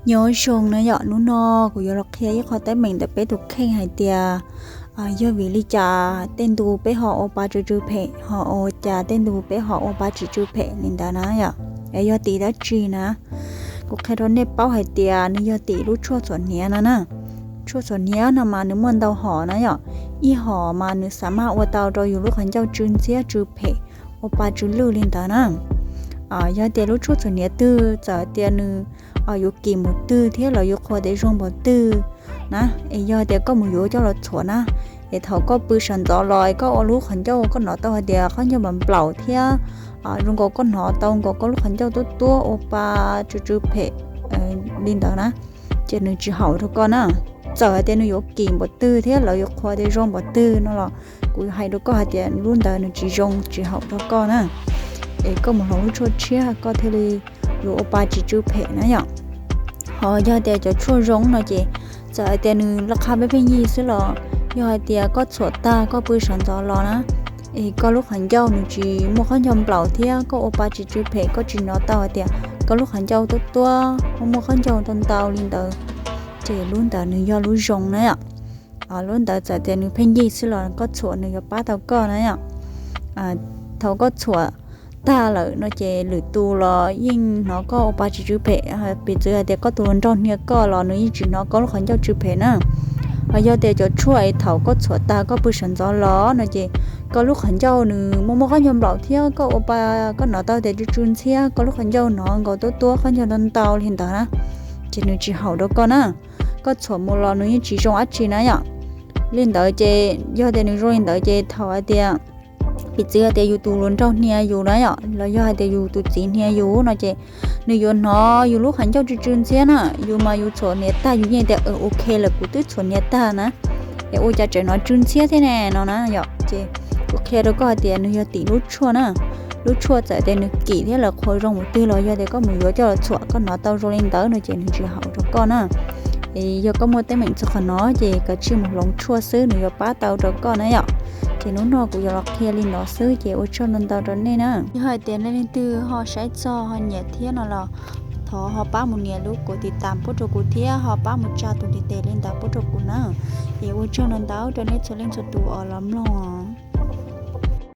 Nyob zoo na yom, hnub no kuv yuav los qhia ib qho teeb meem ntawm peb tus kheej hais tias yog vim li cas tej ntu peb ho ua pa tsw tsw phem, ho ua cas tej ntu peb ho ua pa tsis tsw phem li ntawd na yom. Es yog tim dab tsi na? Kuv qhia rau nej paub hais tias nws yog tim lub tshuaj txhuam hniav no na. Tshuaj txhuam hniav no mas nws muaj ntau hom na yom. Ib hom mas nws xav mas ua tau rau yus lub qhov ncauj tsw ntxhiab tsw phem, ua pa tsw lwj li ntawd na. Yog tias lub tshuaj txhuam hniav twg txawm tias nws yus kim npaum twg thiab los yus qhuas tias zoo npaum twg na, es yog tias koj mus yuav coj los txhuam na, es thaum koj pw sawv ntxov los es koj ua lub qhov ncauj koj hnov tau hais tias qhov ncauj nplaum nplaum thiab zoo nkaus koj hnov tau nkaus koj lub qhov ncauj tuab tuab ua pa tsw tsw phem li ntawd na, ces nws tsis haum rau koj na. Txawm hais tias nws yuav kim npaum twg thiab los yus qhuas tias zoo npaum twg no los kuv hais rau koj hais tias lub ntawd nws tsis zoo tsis haum rau koj na. Es koj mus hloov lub tshuaj tshiab koj thiaj li yuav ua pa tsis tsw phem na yom. Ho yog tias cov tshuaj zoo no ces txawm hais tias nws laj qha pheej pheej yig xwb los yog hais tias koj txhuam tag koj pw sawv ntxov los na, es koj lub qhov ncauj nws tsis muaj qhov ncauj nplaum thiab koj ua pa tsis tsw phem, koj tsis hnov tau hais tias koj lub qhov ncauj tuab tuab muaj muaj qhov ncauj ntau ntau li ntawd, ces lub ntawd nws yog lub zoo na yom. Lub ntawd txawm tias nws pheej yig xwb los koj txhuam nws yuav pab tau koj na yom. Thaum koj txhuam tag lawm no ces lwm tus los yeej hnov koj ua pa tsis tsw phem, piv txwv hais tias koj tus hluas nraug hnia koj los nws yeej tsis hnov koj lub qhov ncauj tsw phem na. Ho yog tias cov tshuaj es thaum koj txhuam tag koj pw sawv ntxov los no ces koj lub qhov ncauj nws muaj muaj qhov ncauj nplaum thiab koj ua pa, koj hnov tau tias tsw tsw ntxhiab, koj lub qhov ncauj hnov nkaus tuab tuab qhov ncauj ntau ntau li ntawd na, ces nws tsis haum rau koj na. Koj txhuam mus los nws yeej tsis zoo dab tsi na yom. Li ntawd ces yog tias nws zoo li ntawd ces thaum hais tias, piv txwv hais tias yus tus hluas nraug hnia yus na yom, los yog hais tias yus tus txiv hnia yus no ces nws yuav hnov yus lub qhov ncauj tsw tsw ntxhiab na, yus mas yus txhuam hniav tag yus yeej tias ok lawm kuv twb txhuam hniav tag na, es ua cas tseem hnov tsw ntxhiab thiab ne no na yom. Ces kuv qhia rau koj hais tias nws yog tim lub tshuaj na. Lub tshuaj txawm tias nws kim thiab lawv qhuas zoo mus twg los yog tias koj mus yuav coj los txhuam koj hnov tau zoo li ntawd no ces nws tsis haum rau koj na. Es yog koj muaj teeb meem txog qhov no ces kav tsij mus hloov tshuaj xwb nws yuav pab tau rau koj na yom. Ces hnub no kuv yuav los qhia li no xwb ces ua tsaug ntau ntau rau nej na. Yog hais tias nej leej twg ho saib txog ho nyiam thiab no los thov ho pab mus nias lub kuv tiv tam pub rau kuv thiab ho pab mus tsa tus ntiv tes li ntawd pub rau kuv na. Es ua tsaug ntau ntau rau nej txhua leej txhua tus uas los mloog.